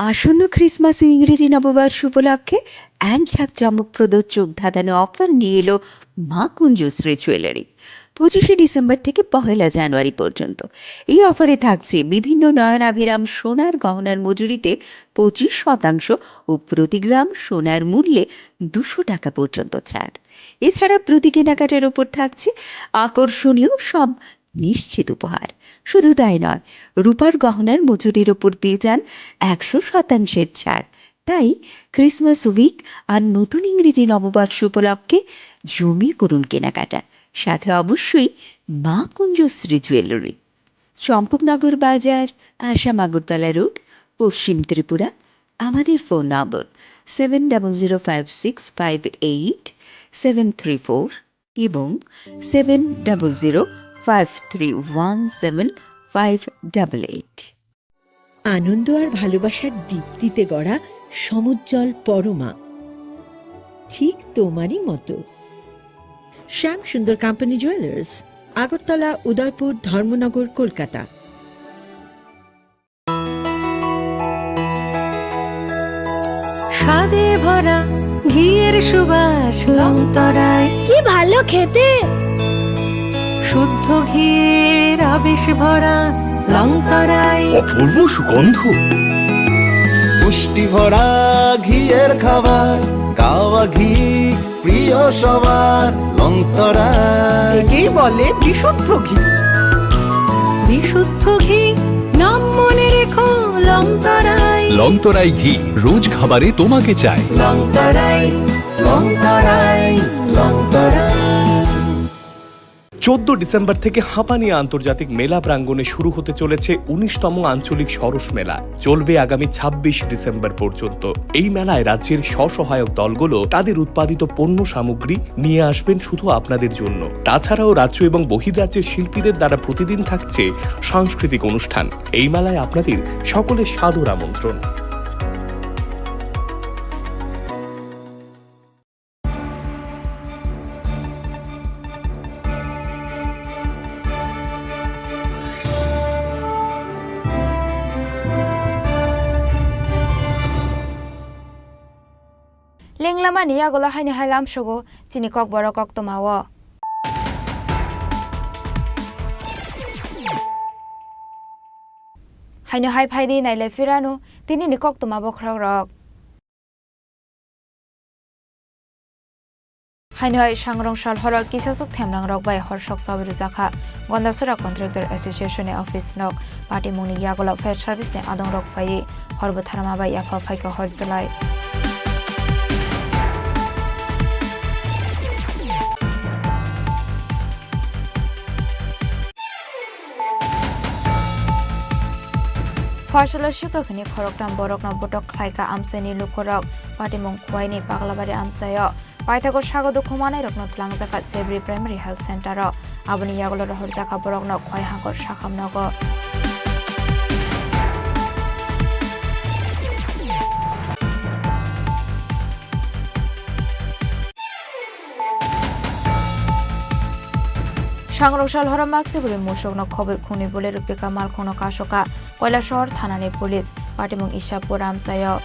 আসন্ন ক্রিসমাস ও ইংরেজি নববর্ষ উপলক্ষে এক ঝাঁক চমকপ্রদ চোখ ধাঁধানো অফার নিয়ে এলো মা কুঞ্জশ্রী জুয়েলারি। পঁচিশে ডিসেম্বর থেকে পহেলা জানুয়ারি পর্যন্ত। এই অফারে থাকছে বিভিন্ন নয়নাভিরাম সোনার গহনার মজুরিতে পঁচিশ শতাংশ ও প্রতি গ্রাম সোনার মূল্যে দুশো টাকা পর্যন্ত ছাড়। এছাড়া প্রতি কেনাকাটার ওপর থাকছে আকর্ষণীয় সব নিশ্চিত উপহার। শুধু তাই নয়, রূপার গহনার মজুরির ওপর পেয়ে যান একশো শতাংশের ছাড়। তাই ক্রিসমাস উইক আর নতুন ইংরেজি নববর্ষ উপলক্ষে জমিয়ে করুন কেনাকাটা, সাথে অবশ্যই মা কুঞ্জশ্রী জুয়েলারি, চম্পকনগর বাজার, আসাম আগরতলা রোড, পশ্চিম ত্রিপুরা। আমাদের phone number seven double zero five six five eight seven three four এবং seven double zero five three one seven five double eight. আনন্দ আর ভালোবাসার দীপ্তিতে গড়া সমুজ্জ্বল পরমা, ঠিক তোমারই মতো। শ্যাম সুন্দর কোম্পানি জুয়েলার্স, আগরতলা, উদয়পুর, ধর্মনগর, কলকাতা। স্বাদে ভরা ঘিয়ের সুবাস লংতরায়। কি ভালো খেতে! শুদ্ধ ঘিয়ের আবেশ ভরা লংতরায়। অপূর্ব সুগন্ধ। পুষ্টি ভরা ঘিয়ের খাবার, কাওয়া ঘি প্রিয় সবার লংতরায়। একেই বলে বিশুদ্ধ ঘি। বিশুদ্ধ ঘি, নাম মনে রেখো লংতরায়। লংতরায় ঘি, রোজ খাবারে তোমাকে চাই। লংতরায়, লংতরায়, লংতরায়। চোদ্দ ডিসেম্বর থেকে হাঁপানি আন্তর্জাতিক মেলা প্রাঙ্গণে শুরু হতে চলেছে উনিশতম আঞ্চলিক সরস মেলা। চলবে আগামী ছাব্বিশ ডিসেম্বর পর্যন্ত। এই মেলায় রাজ্যের স্বসহায়ক দলগুলো তাদের উৎপাদিত পণ্য সামগ্রী নিয়ে আসবেন শুধু আপনাদের জন্য। তাছাড়াও রাজ্য এবং বহির্রাজ্যের শিল্পীদের দ্বারা প্রতিদিন থাকছে সাংস্কৃতিক অনুষ্ঠান। এই মেলায় আপনাদের সকলের সাদর আমন্ত্রণ। Lenglamani yagulo haino hai lamsogo chini kokborok koktwmao. Haino hai phaidi nailai phirano tinini koktwma bokhorokrok. Haino hai sangrong sal horo kisasuk themnangrok bai horsok chawi rwjakha. Gondasora Contractor Association ni office nok patimungni yagulo fire service ni adongrok phaiwi hor bwtharma bai yapha phaikha hor chwlai. Pharsalo swkakni khoroktham borokno botok khlaikha amchaini lukurok. Patimung Khwaini Paglabari amchaio paithago sago dukhu manairokno twlangjakha Sebri Primary Health Center o. Aboni yagulo rohorjakha borokno Khwai Hangkor Sakham nogo. Thangrok sal horo maksi bwrwi musukno khobwi khungni bwlwi rwpika malkhungno kasoka Koilashahar thanani police, patimung Ishapur amchaio.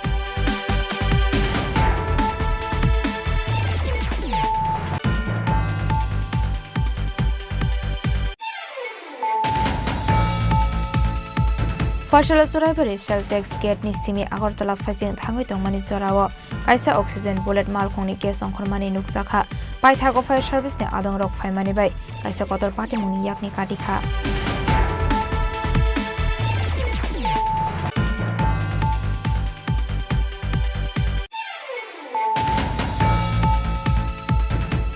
Phoshalo Churaibari Cell Text Gate ni simi Agartala phaising thangwi tongmani jorao kaisa oxygen bullet malkhungni gas ongkhormani nukjakha. Paithago fire service ni adongrok phaimani bai kaisa kotor patimungni yakni katikha.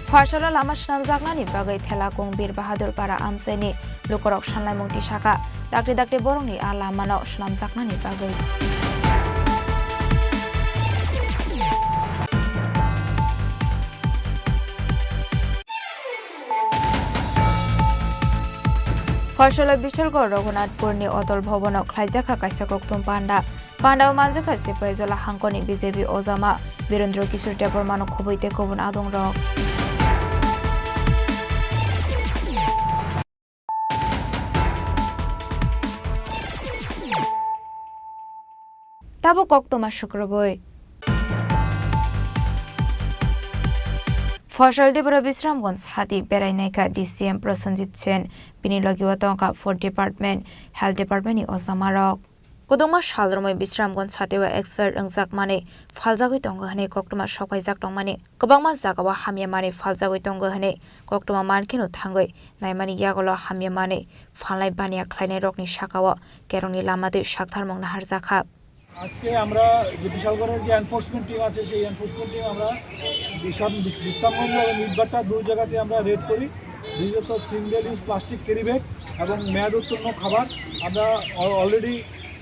Phoshalo lama swnamjaknani bagwi Thelakung Bir Bahadur Para amchaini lukurok sanlaimung tisakha. Dakti dakti borokni a lamano swnamjaknani bagwi. Phoshalo Bishalgarh Raghunathpurni Atal Bhabono khlaijakha kaisa kokthum panda. Pandao manjakha Sipaijala hangkoni B J P ojama Birendra Kishore Debbarmano khobwi tei kubun adongrok. Tabuk koktwma sukrubwi. Phoshal Diboro Bisramganj hati berai naikha D C M Prosenjit Sen, bini logio tongkha Food Department, Health Department ni ojamarok. Kwdwngma sal romwi Bisramganj satio expire wngjak manwi phaljagwi tongo hwnwi koktwma sokpaijak tongmani, kwbangma jagao hamya manwi phaljagwi tongo hwnwi koktwma mankheno thangwi naimani yagulo hamya manwi phalnai baniya khlainairokni sakao kerongni lama twi saktharmung naharjakha. আজকে আমরা যে বিশালগড়ের যে enforcement team আছে, সেই enforcement team আমরা বিশাল বিশ-, বিশ্রামগঞ্জ এবং ইটভাটা দুই জায়গাতে আমরা রেড করি। বিশেষত single use plastic carry bag এবং মেয়াদ উত্তীর্ণ খাবার আমরা অ-, অলরেডি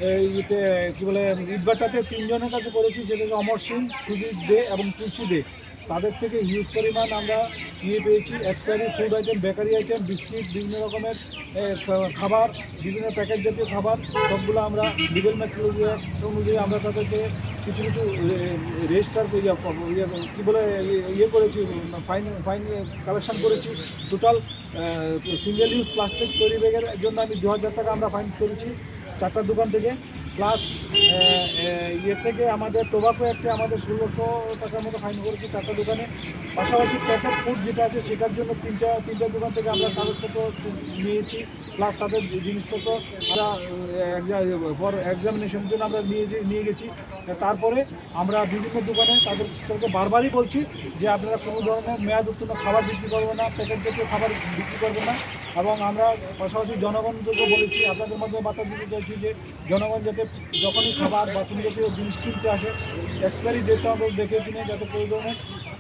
এই ইতে, কি বলে, ইটভাটাতে তিনজনের কাছে করেছি, যেটা হচ্ছে অমর সিং, সুজিত দে এবং তুলসী দে। তাদের থেকে হিউজ পরিমাণ আমরা ইয়ে পেয়েছি, expiry food item, bakery item, biscuit, বিভিন্ন রকমের, এ, খা-, খাবার, বিভিন্ন প্যাকেট জাতীয় খাবার, সবগুলো আমরা লিগ্যাল মেট্রোলজি অ্যাক্ট অনুযায়ী আমরা তাদেরকে কিছু কিছু রে-, রেজিস্টার করে, ইয়ে, ইয়ে, কি বলে, ইয়ে, ইয়ে করেছি, ফাইন, ফাইন কালেকশন করেছি। টোটাল, আহ, সিঙ্গেল ইউজ প্লাস্টিক ক্যারি ব্যাগের জন্য আমি দু হাজার টাকা আমরা ফাইন করেছি চারটা দোকান থেকে। প্লাস, আহ, আহ, ইয়ে থেকে আমাদের টোবাকো একটা আমাদের ষোলোশো টাকার মতো ফাইন করেছি চারটা দোকানে। পাশাপাশি প্যাকেট ফুড যেটা আছে, সেটার জন্য তিনটা, তিনটা দোকান থেকে আমরা কাগজপত্র নিয়েছি, প্লাস তাদের জিনিসপত্র আমরা, আহ, এক জা-, পর এক্সামিনেশনের জন্য আমরা নিয়ে যে-, নিয়ে গেছি। তারপরে আমরা বিভিন্ন দোকানে তাদের, তাদেরকে বারবারই বলছি যে আপনারা কোনো ধরনের মেয়াদ উত্তীর্ণ খাবার বিক্রি করবেন না, প্যাকেট জাতীয় খাবার বিক্রি করবেন না। এবং আমরা পাশাপাশি জনগণকে বলেছি, আপনাদের মাধ্যমে বার্তা দিতে চাইছি যে জনগণ যাতে যখনই খাবার বা কোনো জাতীয় জিনিস কিনতে আসে, এক্সপায়ারি ডেটটা আমরা দেখে কিনে, যাতে কোনো ধরনের,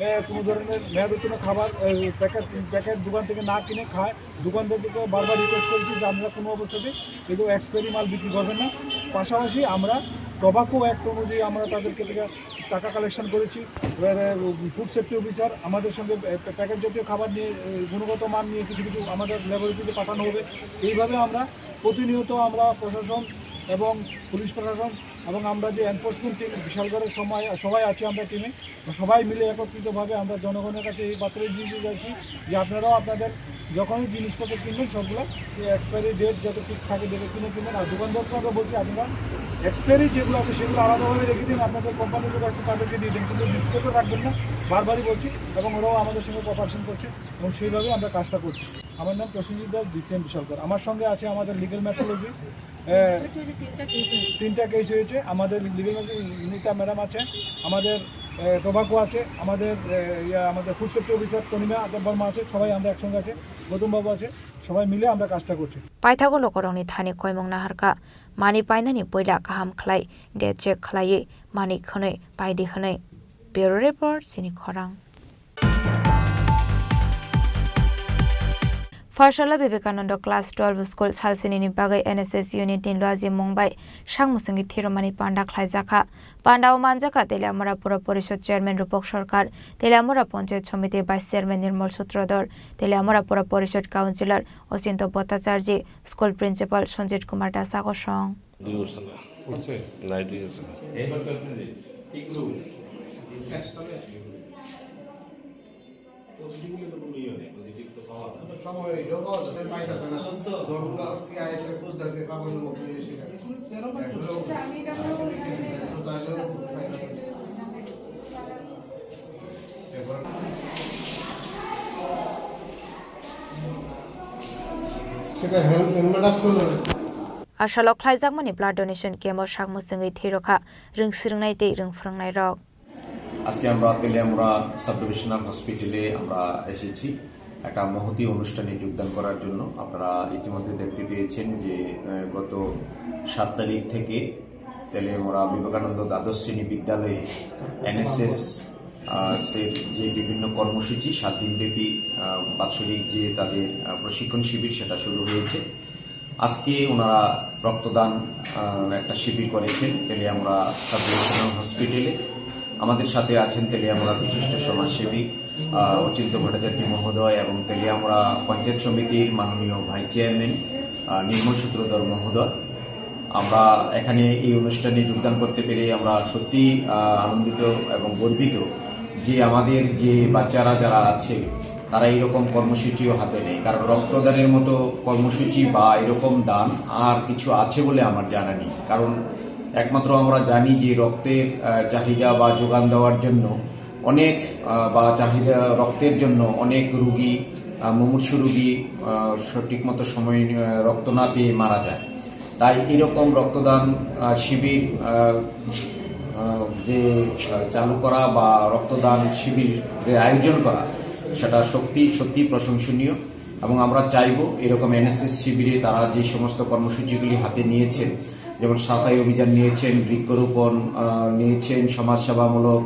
এ, কোনো ধরনের মেয়াদ উত্তীর্ণ খাবার, এ, প্যাকেট, প্যাকেট দোকান থেকে না কিনে খায়। দোকানদারদেরকে বারবার রিকোয়েস্ট করেছি যে আপনারা কোনো অবস্থাতে এগুলো এক্সপায়ারি মাল বিক্রি করবেন না। পাশাপাশি আমরা টোবাকো অ্যাক্ট অনুযায়ী আমরা তাদেরকে থেকে টাকা কালেকশন করেছি। এবারে ফুড সেফটি অফিসার আমাদের সঙ্গে, এ, প্যাকেট জাতীয় খাবার নিয়ে, এ, গুণগত মান নিয়ে কিছু কিছু আমাদের ল্যাবরেটরিতে পাঠানো হবে। এইভাবে আমরা প্রতিনিয়ত আমরা প্রশাসন এবং পুলিশ প্রশাসন এবং আমরা যে এনফোর্সমেন্ট টিম বিশালগড়ের সময় সবাই আছি আমরা টিমে, সবাই মিলে একত্রিতভাবে আমরা জনগণের কাছে এই বার্তাটা দিতে চাইছি যে আপনারাও আপনাদের যখনই জিনিসপত্র কিনবেন, সবগুলো এক্সপায়ারি ডেট যত ঠিক থাকে দেখে কিনে কিনবেন। আর দোকানদারকে আমরা বলছি, আপনারা এক্সপায়ারি যেগুলো আছে সেগুলো আলাদাভাবে রেখে দিন, আপনাদের কোম্পানির লোক আসছে তাদেরকে দিয়ে দিন, কিন্তু ডিসপ্লে করে রাখবেন না, বারবারই বলছি। এবং ওরাও আমাদের সঙ্গে কোঅপারেশন করছে এবং সেইভাবেই আমরা কাজটা করছি। আমার নাম প্রসেনজিৎ দাস, ডিসিএম বিশালগড়। আমার সঙ্গে আছে আমাদের লিগ্যাল মেট্রোলজি, এ, তিনটা কেস হয়েছে। তিনটা কেস হয়েছে। আমাদের লিগ্যাল ম্যাজিক নীতা ম্যাডাম আছে, আমাদের, এ, টোবাকো আছে, আমাদের, এ, ইয়া, আমাদের ফুড সেফটি অফিসার তনিমা দেববর্মা আছে, সবাই আমরা একসঙ্গে আছে, গৌতম বাবু আছে, সবাই মিলে আমরা কাজটা করছি। Paithago lukurokni thani koimung naharkha, mani painani puila kaham khlai, date check khlaiwi mani khwnwi paidi hwnwi. Bureau Report, Chini Khorang. Phoshalo Vivekananda Class twelve School salsinini bagwi N S S unit ni luaji mung bai sak mwswngwi thirumani panda khlaijakha. Panda o manjakha Teliamura Pura Porishod Chairman Rupak Sarkar, Teliamura Panchayat Samiti Vice Chairman Nirmal Sutradhar, Teliamura Pura Porishod Councillor Ochinto Bhattacharjee, School Principal Sanjit Kumar Das agosong. উঠছে? লাইট হয়ে গেছে। সেটা হেলমেট রাখতে হবে। Asalo khlaijakmani blood donation camp-o sak mwchwngwi thwi rwkha rwngswrwngnai tei rwngphrwngnairok. আজকে আমরা Teliamura sub divisional হসপিটালে আমরা এসেছি, একটা মহতী অনুষ্ঠানে যোগদান করার জন্য। আপনারা ইতিমধ্যে দেখতে পেয়েছেন যে, আহ, গত সাত তারিখ থেকে তেলিয়ামুড়া বিবেকানন্দ দ্বাদশ শ্রেণী বিদ্যালয়ে এনএসএস, আহ, এর যে বিভিন্ন কর্মসূচি, সাত দিনব্যাপী, আহ, বাৎসরিক যে তাদের, আহ, প্রশিক্ষণ শিবির, সেটা শুরু হয়েছে। আজকে ওনারা রক্তদান, আহ, একটা শিবির করেছেন তেলিয়ামুড়া সাব ডিভিশনাল হসপিটালে। আমাদের সাথে আছেন তেলিয়ামুড়া বিশিষ্ট সমাজসেবী, আহ, অচিন্ত ভট্টাচার্য মহোদয় এবং তেলিয়ামুড়া পঞ্চায়েত সমিতির মাননীয় ভাইস চেয়ারম্যান, আহ, নির্মল সূত্রধর মহোদয়। আমরা এখানে এই অনুষ্ঠানে যোগদান করতে পেরে আমরা সত্যি, আহ, আনন্দিত এবং গর্বিত যে আমাদের যে বাচ্চারা যারা আছে, তারা এরকম কর্মসূচিও হাতে নেয়, কারণ রক্তদানের মতো কর্মসূচি বা এরকম দান আর কিছু আছে বলে আমার জানা নেই। কারণ একমাত্র আমরা জানি যে রক্তের, আহ, চাহিদা বা যোগান দেওয়ার জন্য অনেক, আহ, বা চাহিদা রক্তের জন্য অনেক রুগী, আহ, মুমূর্ষু রুগী, আহ, সঠিক মতো সময়, আহ, রক্ত না পেয়ে মারা যায়। তাই এরকম রক্তদান, আহ, শিবির, আহ, আহ, যে, আহ, চালু করা বা রক্তদান শিবিরের আয়োজন করা, সেটা সত্যি, সত্যি প্রশংসনীয়। এবং আমরা চাইবো এরকম এনএসএস শিবিরে তারা যে সমস্ত কর্মসূচিগুলি হাতে নিয়েছেন, যেমন সাফাই অভিযান নিয়েছেন, বৃক্ষরোপণ, আহ, নিয়েছেন, সমাজসেবামূলক,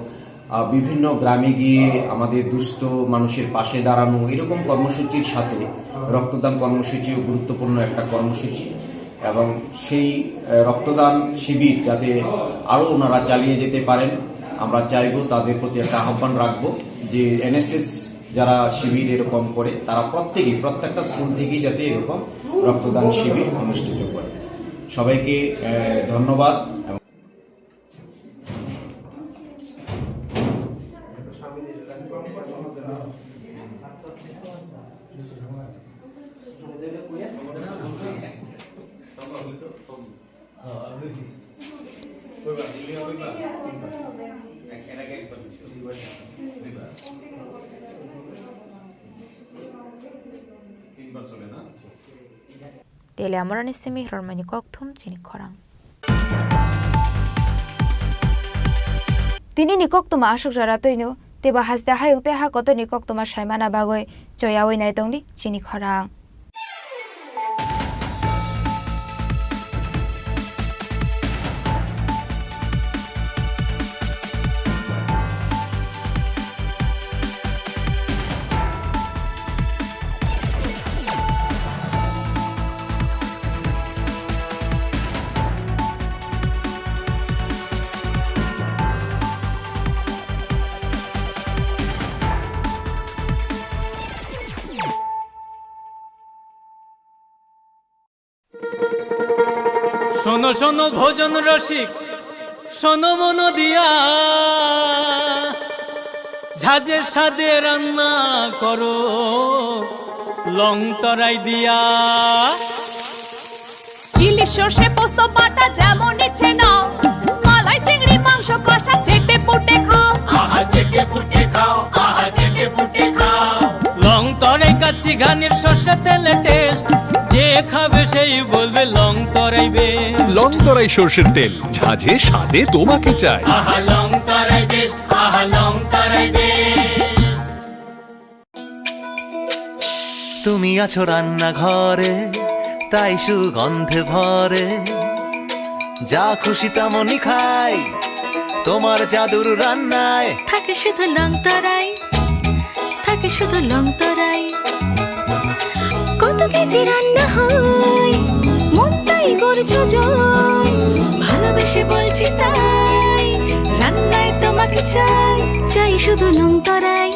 আহ, বিভিন্ন গ্রামে গিয়ে আমাদের দুস্থ মানুষের পাশে দাঁড়ানো, এরকম কর্মসূচির সাথে রক্তদান কর্মসূচিও গুরুত্বপূর্ণ একটা কর্মসূচি। এবং সেই, আহ, রক্তদান শিবির যাতে আরও ওনারা চালিয়ে যেতে পারেন, আমরা চাইবো, তাদের প্রতি একটা আহ্বান রাখবো যে এনএসএস যারা শিবির এরকম করে, তারা প্রত্যেকেই, প্রত্যেকটা স্কুল থেকেই যাতে এরকম রক্তদান শিবির অনুষ্ঠিত করে। সবাইকে, আহ, ধন্যবাদ। Tele amorani simi hirormani kokthum chini khorang. Tini ni koktuma aswk jora twino teibo haste hayung tei ha kotor ni koktuma saimana bagwi choyawi naitongdi chini khorang. শোনো শোনো ভোজন রসিক, শোনো মন দিয়া, ঝাঁঝে স্বাদে রান্না করো লং তরাই দিয়া। ইলিশ সর্ষে পোস্ত বাটা যেমন ইচ্ছে নাও, মালাই চিংড়ি মাংস কষা চেটে পুটে খাও। আহা চেটে পুটে খাও, আহা চেটে পুটে খাও। লং তরাই কাচ্চি ঘানির সর্ষে তেলে টেস্ট, যে খাবে সেই বলবে লং তরাই বেশ। লং তরাই সর্ষের তেল, ঝাঁঝে স্বাদে তোমাকে চাই। আহা লং তরাই বেশ, আহা লং তরাই বেশ। তুমি আছো রান্নাঘরে, তাই সুগন্ধে ভরে। যা খুশি তেমনই খাই, তোমার জাদুর রান্নায়। থাকে শুধু লং তরাই, থাকে শুধু লং তরাই। কত কেজি রান্না হয়, মনটাই করছো জয়। ভালোবেসে বলছি তাই, রান্নায় তোমাকে চাই। চাই শুধু লং তরাই,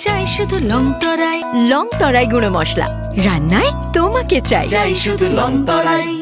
চাই শুধু লং তরাই। লং তরাই গুঁড়ো মশলা, রান্নায় তোমাকে চাই। চাই শুধু লং তরাই।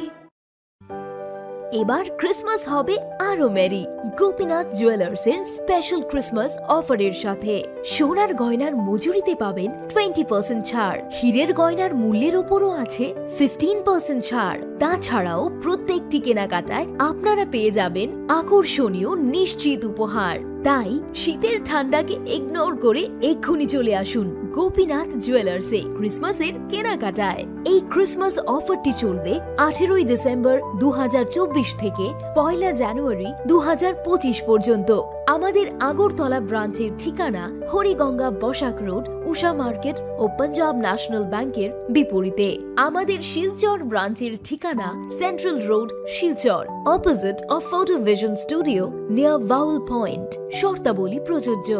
এবার ক্রিসমাস হবে আরো মেরি গোপীনাথ জুয়েলার্স এর স্পেশাল ক্রিসমাস অফারের সাথে। সোনার গয়নার মজুরিতে পাবেন টোয়েন্টি পার্সেন্ট ছাড়, হীরের গয়নার মূল্যের ওপরও আছে ফিফটিন পার্সেন্ট ছাড়। তাছাড়াও প্রত্যেকটি কেনাকাটায় আপনারা পেয়ে যাবেন আকর্ষণীয় নিশ্চিত উপহার। তাই শীতের ঠান্ডাকে ইগনোর করে এক্ষুনি চলে আসুন গোপীনাথ জুয়েলার্সে ক্রিসমাসের কেনাকাটায়। এই ক্রিসমাস অফারটি চলবে আঠেরোই ডিসেম্বর দু হাজার চব্বিশ থেকে পয়লা জানুয়ারি দু হাজার পঁচিশ পর্যন্ত। আমাদের আগরতলা ব্রাঞ্চের ঠিকানা হরিগঙ্গা বসাক রোড, উষা মার্কেট ও পাঞ্জাব ন্যাশনাল ব্যাংকের বিপরীতে। আমাদের শিলচর ব্রাঞ্চের ঠিকানা central road, Silchar, opposite of photo vision studio, near Bhaul point. শর্তাবলী প্রযোজ্য।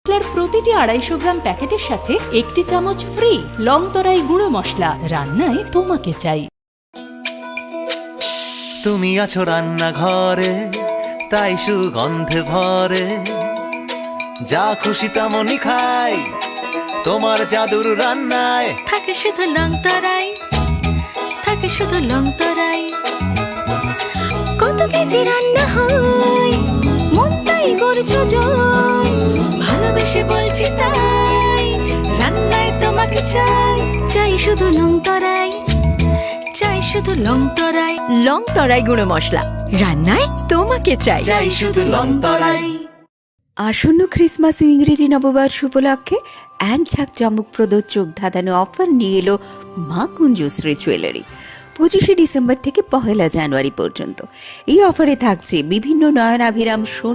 মশলার প্রতিটি আড়াইশো গ্রাম প্যাকেটের সাথে একটি চামচ ফ্রি। লং তরাই গুঁড়ো মশলা, রান্নায় তোমাকে চাই। তুমি আছো রান্নাঘরে, তাই সুগন্ধে ভরে। যা খুশি তেমনই খাই, তোমার জাদুর রান্নায়। থাকে শুধু লং তরাই, থাকে শুধু লং তরাই। কত কেজি রান্না হয়, মনটাই করছো জয়। ভালোবেসে বলছি তাই, রান্নায় তোমাকে চাই। চাই শুধু লং তরাই, চাই শুধু লং তরাই। লং তরাই গুঁড়ো মশলা, রান্নায় তোমাকে চাই। চাই শুধু লং তরাই। আসন্ন ক্রিসমাস ও ইংরেজি নববর্ষ উপলক্ষে এক ঝাঁক চমকপ্রদ চোখ ধাঁধানো অফার নিয়ে এলো মা কুঞ্জশ্রী জুয়েলারি। পঁচিশে ডিসেম্বর থেকে পহেলা জানুয়ারি পর্যন্ত এই অফারে থাকছে বিভিন্ন নয়নাভিরাম